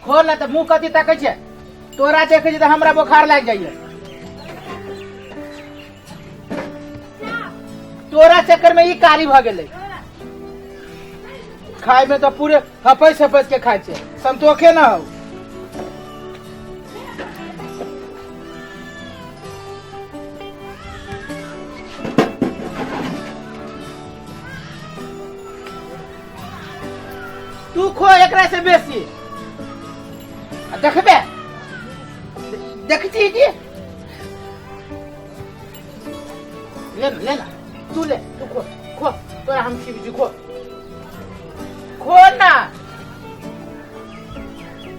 खोल ना तऽ मुँह कथी तकै छै? तोरा देखै छै तऽ हमरा बोखार लागि जाइए। तोरा चक्कर में ई कारी भऽ गेलै। खाय में तऽ पूरे हपैस हपैस के खाय छै, संतोखे ना हो। तू खो एकरा से बेसी। आ देखबे, देखै छी की? ले ना, ले ना, तू ले, तू खो, खो, तोरा हम खिबै छी, खो, खो ना।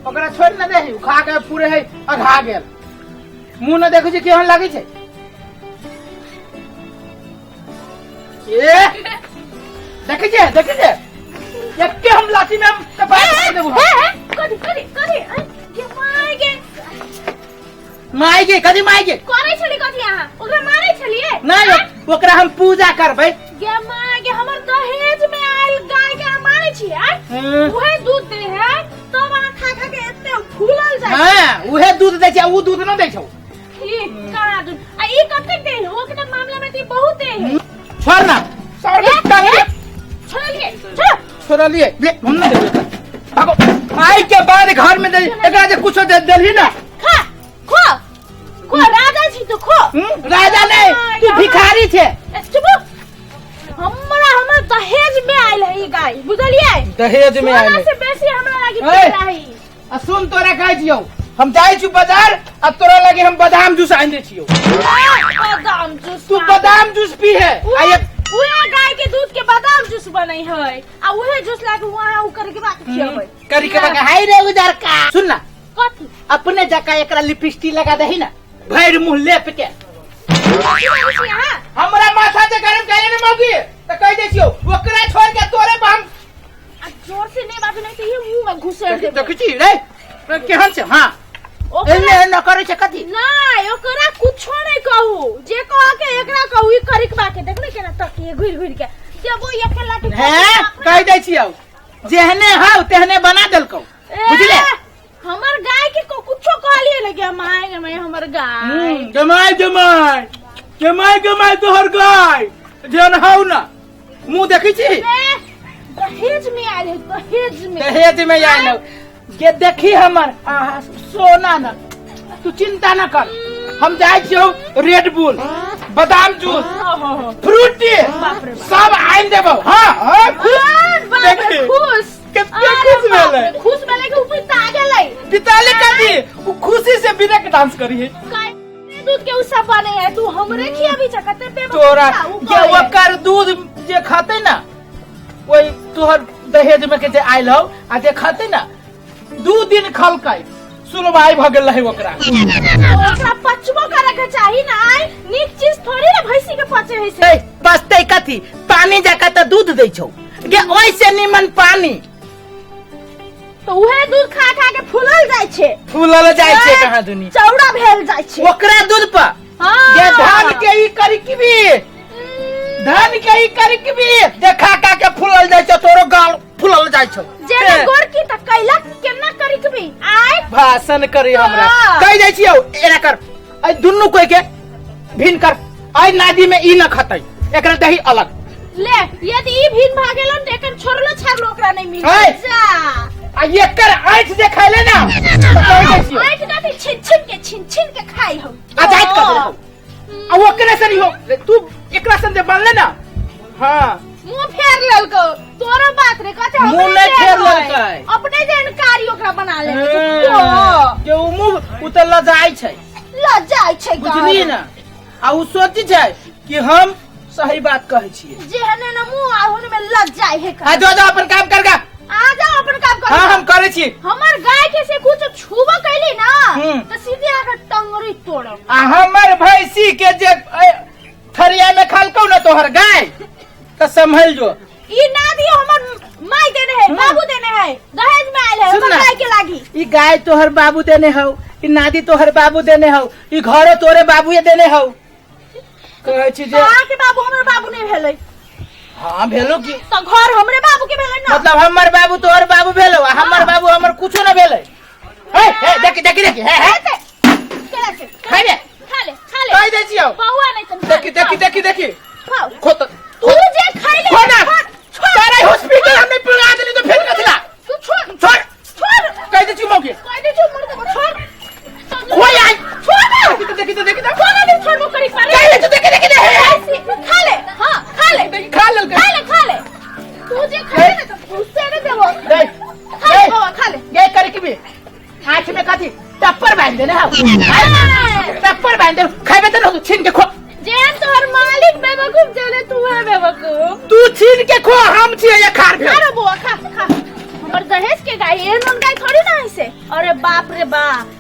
ओकरा छोड़ि ने देही, ओ खा के पूरे है अघा गेल। मुँह ने देखै छी केहन लागै छै। ए देखै छियै, देखै छियै, एके हम लाठी में हम कपार फोड़ि देबो। कथी कथी कथी? गे माय गे। माय गे कथी माय गे? करै छली कथी अहाँ? ओकरा मारै छलियै? नहि, ओकरा हम पूजा करबै। गे माय गे, हमर दहेज में आयल गाय के अहाँ मारै छियै? उहे दूध दे है तब अहाँ खा खा के एते फूलल जाइ। हाँ, उहे दूध दै छै, उ दूध न दै छौ। ई कहाँ दूध आ ई कतेक दे है? ओकरा मामला में त ई बहुत दे है। छोड़ ना, छोड़ ए, ए, छोड़लिए, छोड़। छोड़लिए, ले, हम न देबै। भागो। आई के बाद घर में दे एकरा जे कुछो दे देलही ना। खा, खो, खो, राजा छी तू, खो। राजा नहीं, तू भिखारी छे। ए, चुप। हमरा हमर दहेज में आयल है ई गाय, बुझलिए? दहेज में आयल सोना है। से बेसी हमरा लागी ए। प्यारा है ई। आ सुन, तोरा कहै छियौ, हम जाइ छी बाजार आ तोरा लगे हम बादाम जूस आनि दै छियौ। बादाम जूस? तू बादाम जूस पी है आ एक उहे गाय के दूध के बादाम जूस बनै है आ उहे जूस लाके वहाँ उ करे के बाद खियबै। करी के बका हाय रे उजर का। सुन ना। कथी? अपने जका एकरा लिपस्टिक लगा दही ना, भरि मुंह लेप के। कथी बाजै छी अहाँ? हमरा माथा जे गरम कैले ने मौगी, त कहि दै छियौ ओकरा छोड़ के तोरे पर हम आ जोर से नहीं बाजू, नहीं तो ये मुंह में घुसेड़ देबै। देखै छी रे केहन छै? हाँ, ओकरा एने एने करै छै कथी? नहीं, ओकरा कुछो नहीं कहू, जे कह के एकरा कहू। ई करिक बाके देख ने केना तकिए घुरि घुरि के देबो एक लाठी। हैं, कहि दै छियौ, जेहने हौ तेहने बना देलकौ। ए, बुझले? हमर गाय के कुछो कहलिए ने के my गे my, हमर गाय। जमाय जमाय जमाय जमाय तोहर गाय जेहन हौ ना, मुंह देखै छी? ए, दहेज में आयल है, दहेज में। दहेज में आयल हौ। जे देखी हमर आहा, सोना न। तू चिंता न कर, हम जाइ छियौ रेड बुल, बादाम जूस, ओहो, फ्रूटी बाप रे बाप। सब आनि देबौ। हाँ हाँ, खुश। अरे बाप रे, देखी। खुश। कते अरे खुश बाप भेलै। रे, खुश भेलै कि ऊपर आ गेलै? पिताले कथी, उ खुशी से ब्रेक डांस करी है। काय दूध के उ सब बने है, तू हमरे खियाबी छ? कते बेवकूफ तोरा छा, उ जे कहै है। ओकर दूध जे खाते ना, ओहि तोहर दहेज में के जे आयल हौ, आ जे खाते ना, 2 दिन खलकै, सुनवाई भऽ गेल रहै ओकरा। ओकरा पचबो करे के चाही ना। आइ नीक चीज थोड़ी ना भैंसी के पचे है से। ए, पचतै कथी? पानी जका तऽ दूध दै छौ गे, ओइसे निमन पानी। तो उहे दूध खा खा के फूलल जाइ छै। फूलल जाइ छै कहाँ दुनी। चौड़ा भेल जाइ छै ओकरा दूध पर। हाँ। जे धान के ई करिकबी, धान के ई करिकबी देखा का के फूलल जाइ छौ, तोरो गाल फूलल जाइ छौ। जे ए, गोरकी त कैलक केना करिकबी आइ। भाषण करी हमरा। हाँ। कहि जाइ छियौ, एना कर, एहि दुनू कोई के भिन्न कर, एहि नादी में ई न खतै, एकरा दही अलग। ले, यदि ई भिन भागेलन त एकर छोड़लो छाड़लो ओकरा नहीं मिली। ऐ! जा। आ एकर आँखि जे खैले ना, तऽ कहि दै छियौ। आँख कथी छिन छिन के, छिन छिन के खाई हम। आ जाइत कर देलकौ आ ओकरे से हो तू एकरा संग जे बनले ना। हाँ, मुंह फेर लेलको। तोरो बात रे कथे मुंह हमरे नहि जेहन फेर होय। लेलकै। अपने जेहन कारी ओकरा बना लेलकै तो। जे उ मुंह उ तऽ लजाइ छै। लजाइ छै। बुझली ना? आ उ सोची छै कि हम सही बात कहै छियै। जेहने न मुंह आ हुन में लजाइ है। आ जो जो अपन काम कर गा। आ जाओ, अपन काम कर। हाँ, हम करै छी। हमर गाय के से कुछ छूबो कैली ना तो सीधे आकर टंगरी तोड़ब। आ हमर भैंसी के जे थरिया में खलकौ ना तोहर गाय, तऽ संभल जो। ई ना दियो, हमर माई देने है, बाबू देने है, दहेज में आयल है। सुन हमर ना। गाय के लागी। ई गाय तोहर बाबू देने हौ, ई नादी तोहर बाबू देने हौ, ई घरो तोरे बाबूए देने हौ। कहै छी जे अहाँ के बाबू हमर बाबू नहीं भेलै? हाँ, भेलो की। तो घर हमरे बाबू के भेलै ना। मतलब हमर बाबू तोहर बाबू भेलो आ हमर बाबू हमर कुछो न भेलै। ए ए देखी देखी देखी हे हे केला छै खाइबे खा ले खा ले कहि दै छियौ बहुआ नहीं तुम देखी देखी देखी देखी खाओ खो त तू जे खाइ ले खो ना छोड़ तारा हॉस्पिटल हमने पुरा देली तो फेर कथिला तू छोड़ छोड़ छोड़ कहि दै छियौ मौके कह दे छोड़ मर देबो छोड़ खो यार छोड़ ना देखी तो देखी तो देखी तो छोड़ ना छोड़बो करी पारे कहि दे तू देखी देखी दे खा ले हां खा ले देखी खा लेलकै खा ले खा ले तू जे खाइ ले तो गुस्से ने देबो दे खा ले बाबा खा ले गे करे की भी आँख में कथी टप्पर बांध देने हौ टप्पर बांध दे खाइबे त न छीन के खो जे तोहर मालिक बेवकूफ जने तू है बेवकूफ तू छीन के खो हम छियै ये खार भेल अरे बुआ खा खा हमर दहेज के गाय एहन ओहन गाय थोड़ी ना है अरे बाप रे बाप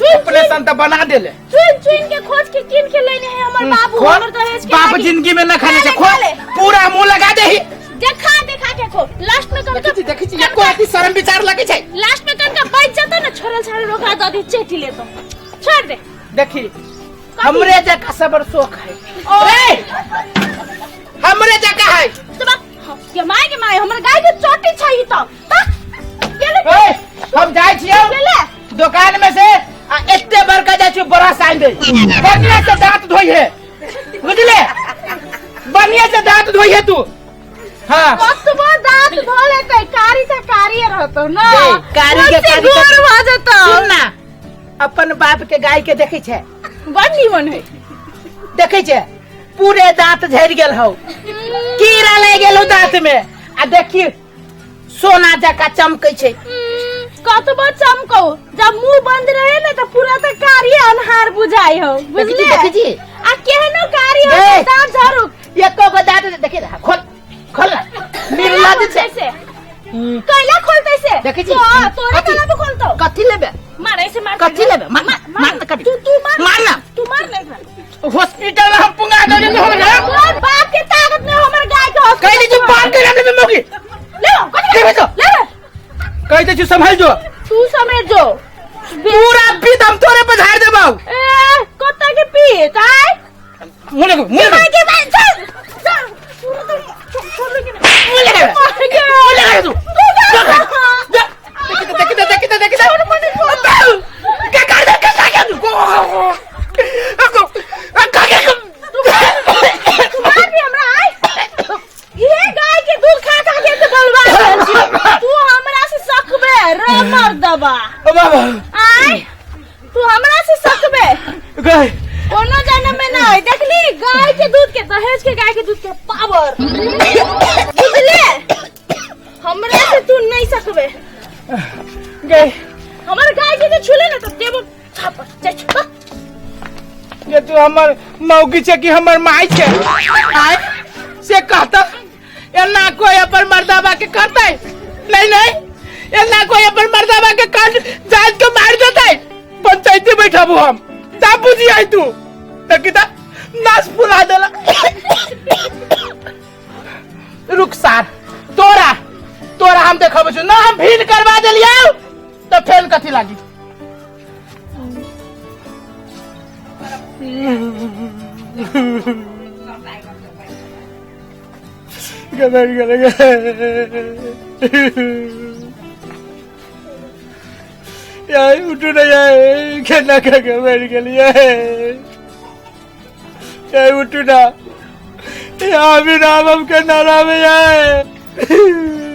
चुन अपने सन त बना देले चुन चुन के खोज के किन के लेने है हमर बाबू खो। हमर दहेज के बाप गाड़ी। जिंदगी में न खाने से खा खो ले, खा ले। पूरा मुंह लगा देही देखा देखा के खो लास्ट में कनका देखी छी देखी छी एको अति शर्म विचार लगे छै लास्ट में कनका बच जाता ना छोड़ल छाड़ल रोका दे दी चेटी ले तो छोड़ दे देखी हमरे जका सबर शोख है रे हमरे जका है तो बाप के माय के माय हमर गाय के चोटी छै ई तो तक गेले ए हम जाइ छियौ गेले दुकान में से आ एते बड़का जाइ छियौ ब्रश आनि दे बढ़िया से दांत धोइ है बुझले बढ़िया से दांत धोइ है तू हाँ कतबो दांत धो लेतै कारी से कारी रहतो ना गे, कारी के बच्ची कारी गोर भऽ जेतौ सुन ना अपन बाप के गाय के देखै छै बड़ निमन है देखै छै पूरे दांत झड़ि गेल हौ कीड़ा लागि गेल हौ दांत में आ देखी सोना जका चमकै छै कतबो चमकौ जब मुंह बंद रहे ने त पूरा त कारी अन्हार बुझाइ हो बुझले देखै छी आ केहनो कारी हो ए। दांत झाड़ू एको गो दांत देखी ना, खोल खोल ना निर्लज छै से कैला खोलतै से देखै छी? तो तोरे कथी? गला में खोलतौ कथी लेबे मार ऐसे मार कथी लेबे मार मार ना कथी तू तू मार मार ना तू मार ना एकरा हॉस्पिटल में हम पुंगा दे तो हमरा तोर बाप के ताकत में हमर गाय के हॉस्पिटल कहली तू बाल के राम में मोगी ले आओ, कथी लेबे तो ले ले कहि दे संभाल जो तू समेट जो पूरा पीत हम तोरे पे झाड़ देबौ ए कत्ता के पीत आय मुंह लगे मुंह लगे माय के माय चल चल पूरा तो छोड़ लेकिन मुंह लगे मुंह लगे तू देखी देखी देखी देखी क्या कर दे क्या कर तू तू मार भी हमरा आय ये गाय के दूध खा खा के तो बलवा भेल छी तू हमरा से सकबे रे मर्दबा बाबा आय तू हमरा से सकबे गाय कोनो जन्म में ना होई देखली गाय के दूध के दहेज के गाय के दूध के पावर बुझले हमरा से तू नहीं सकबे गाय हमर गाय के जे छुले ना तो देबो थापड़ जा छुपा ये तू हमर मौगी छै कि हमर माय छै आय से कहता एना कोई अपन मर्दाबा के करतै नहीं नहीं एना कोई अपन मर्दाबा के काट जात के मार देतै पंचायती बैठाबू हम तब बुझी आई तू तकिता नाश फुला देला रुक सार तोरा तोरा हम देखबै छु ना हम भीड़ करवा देलियौ तऽ फेन कथी लागी यार उठू ना यार खाना खा के मर गेलियै यार उठू ना यार अभी राम हम के ना राम यार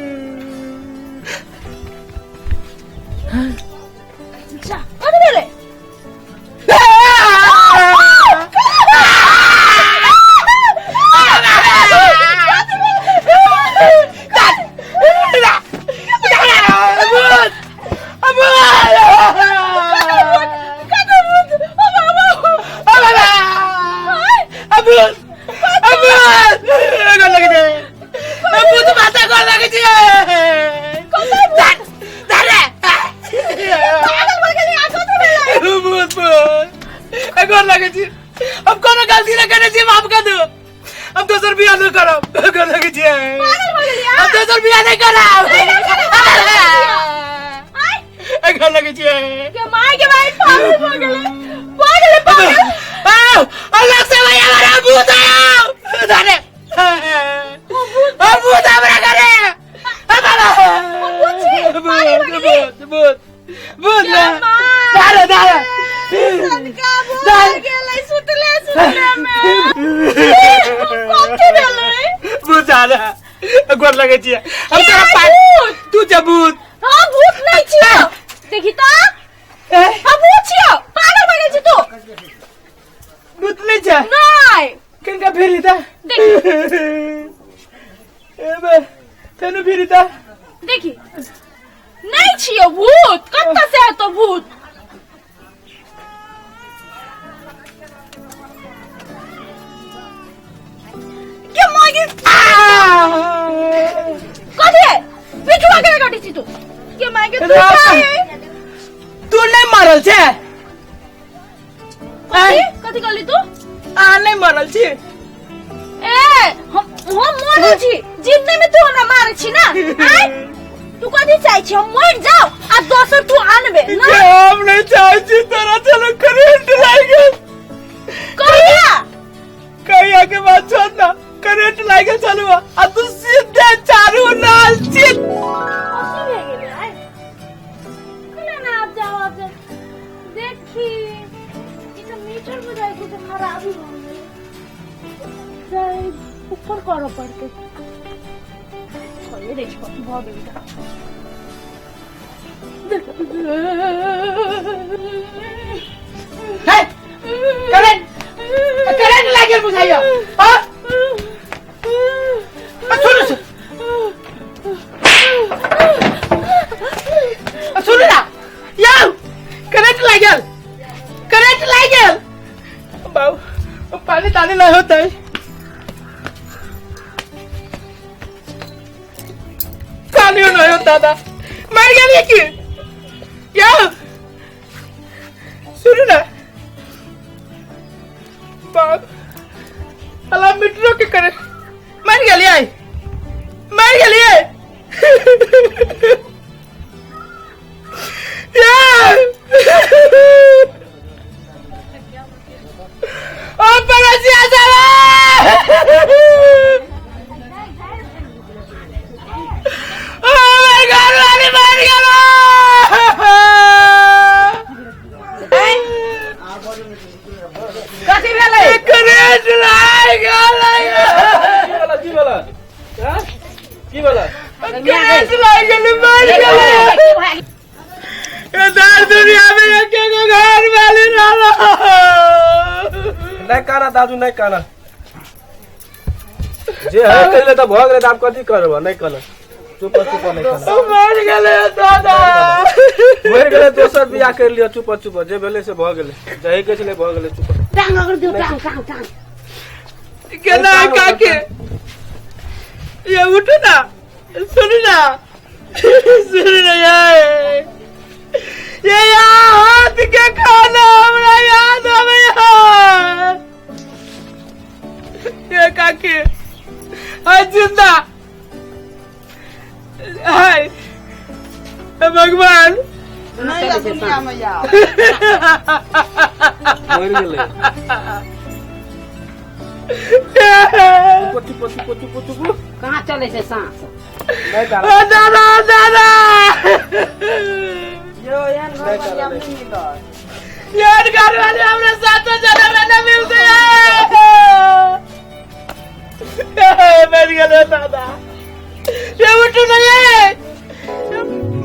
जा कथी भेलै पागल भऽ गेलै आ कथी भेलै गोर लागै छी हम कोनो गलती नहि करै छी माफ कर दू हम दोसर बियाह नहि करब गोर लागै छी पागल भऽ गेलियै हम दोसर बियाह नहि करब आय गोर लागै छी के माय के माय पागल भऽ गेलै भऽ गेलै पागल आओ अल्लाह से भैया हमारा भूत आया धरे भूत हमरा घरे भूत छी, पागल भऽ गेली। भूत भूत भूत लगे छियै। हम तोरा पाइ भूत? तू जे भूत। हम भूत नहीं छियो, देखी तो। ए, हम भूत छियो? पागल भऽ गेल छी तू। भूत नहीं छै? नहीं। किनका फिरी ता? देखी। ए बे, तेनु फिरी ता। देखी, नहीं छियो भूत। कत्ता से हेतो भूत? के मागे कथी है? पिछुआ के कटी छी तू? के मागे तू चाहे तू नहीं मरल छे? कथी कथी कहली तू? आ नहीं मरल छी? ए, हम मरल छी। जिंदे में तू हमरा मारे छी ना? आय, तू कथी चाहे छी? हम मर जाओ आ दोसर तू आनबे ना? हम नहीं चाहे छी तोरा। चलो, करेंट लाग गेल। कहिया? कहिया के बाद छोड़ ना, करेंट लाग गेल चलू आ तू सीधे चारू नाल चित। कथी भए गेलै? आय, केना ना? आब जाओ, आब जाओ। देखी, ई तऽ मीटर बुझाइ छै तऽ खराबी भऽ गेलै। जाय, ऊपर करऽ पड़तै। कहिए दै छी कथी भऽ गेलै। हे, करेंट करेंट लाग गेल बुझाइया। हां, सुनू सुनू ना यौ, करेंट लाग गेल, करेंट लाग गेल बाबू। पानी तानी नहीं होता है, पानी नहीं होता था। मर गेलिए की यौ? सुनू ना बाप, अला मीटरो के करे। मर गेलिए, मर गेलिए यार। ओ पड़ोसिया साहब, ओ हमर घर वाली मर गेलो। कथी भेलै? करेंट लाग गेलै। की भेलै? की भेलै? हाँ? की भेलै? करेंट लाग गेलै, मर गेलै। इधर दुनिया में एक एगो घर वाली रहलो। नहि काना दादू, नहि काना। जे है कहिले तऽ भऽ गेलै, तऽ आब कथी करब? नहि काना, चुप चुप, नहि काना। मर गेलै दादा। मरि गेलै, दोसर बियाह करि लिअ। चुप चुप, जे भेलै से भऽ गेलै, जही के छलै भऽ गेलै, चुप। टांग अगर दियौ, टांग टांग टांग। केना काके? ये उठो ना, सुन ना, सुन ना, ये हाथ के खाना हमरा याद आवे। ये काके, हाय जिंदा, हाय हे भगवान। नहीं दुनिया में यार मरि गेलै। चुप चुप चुप चुप चुप। कहाँ चलै छै साँस? नहि काना। ओ दादा, दादा। यो एहन घर वाली नहि मिलत। यार, घर वाले हमरा सातो जन्म में न मिलते। मर गेलो दादा। ये उठू नहीं है,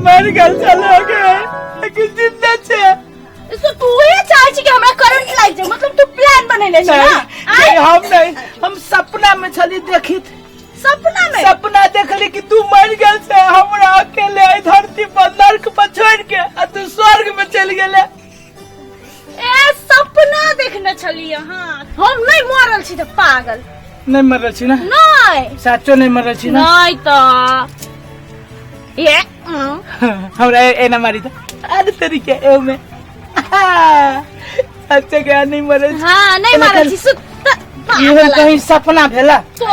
मर गेल चलो के, लेकिन जिंदा छे। तो तू ही चाहे छी कि हमरा करंट लागि जाए? मतलब तू प्लान बनेने छी ना? नहीं, हम नहीं, हम सपना में छली देखित। सपना में? सपना देखली कि तू मर गेल छे, हमरा अकेले एहि धरती पर नर्क पर छोड़ के आ तू स्वर्ग में चलि गेले। ए, सपना देखने छलियै? हाँ, हम नहीं मरल छी तऽ पागल। नहीं मरल छी ना? नहीं। साचो नहीं मरल छी ना? नहीं तऽ ये हमरा एना मारी था अरे तरीके ए में अच्छा गया, नहीं मरल छी। हाँ, नहीं एना मरल कर- छी। सुत इहो पागल। कहीं सपना भेला? तो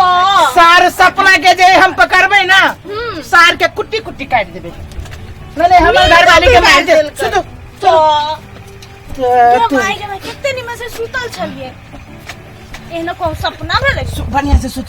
सार सपना के जे हम पकड़बै ना, सार के कुट्टी कुट्टी काटि देबै। नहीं नहीं, हमर घर वाली के मारि दे। सुतू। तो तो माय के कते निमन से सुतल छलियै, एहनो कहूँ सपना भेलै? बढ़िया से सुतू।